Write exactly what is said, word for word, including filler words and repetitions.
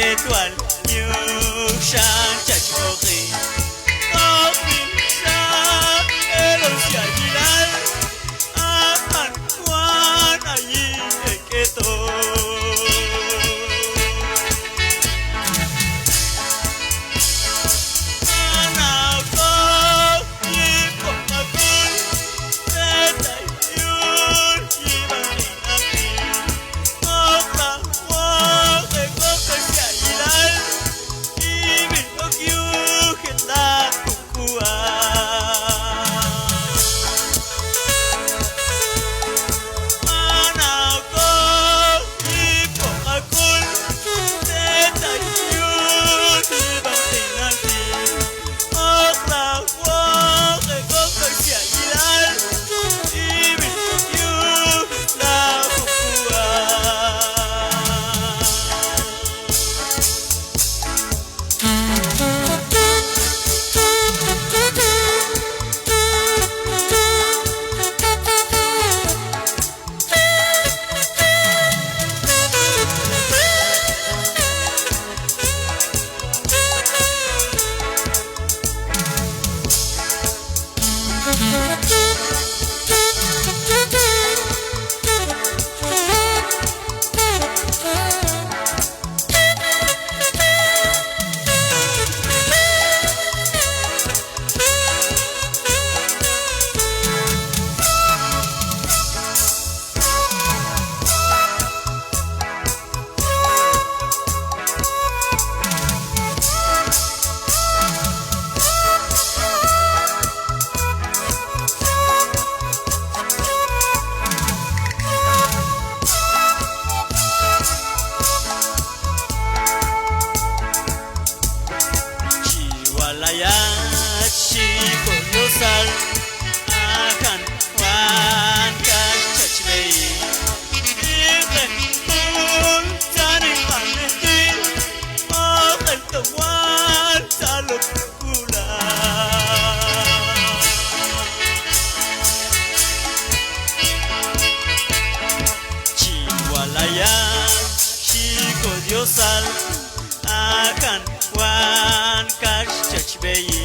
K'etwal yuj xan chach b'oq'i, b'oq'i xan elon sya'ilal, ajan Juan ayin ek'etoq. Mana okoq yin poq'ak'ul, tzet ay yul yib'an q'inal ti'. Oqlaj woj ek'oq sya'ilal, ib'il ok yuj yet lajun k'ual. Mana okoq yin poq'ak'ul, tzet ay yul yib'an q'inal ti'. Oqlaj woj ek'oq sya'ilal, ib'il ok yuj lajun k'ual. Chi wal ayach, xhi ko Diosal, ajan Juan kax chach b'eyi. Iqen jun tzanimb'alnej ti', oq'el ton wal tzalojk'ulal. Chi wal ayach, xhi ko Diosal, ajan Juan kax chach b'eyi.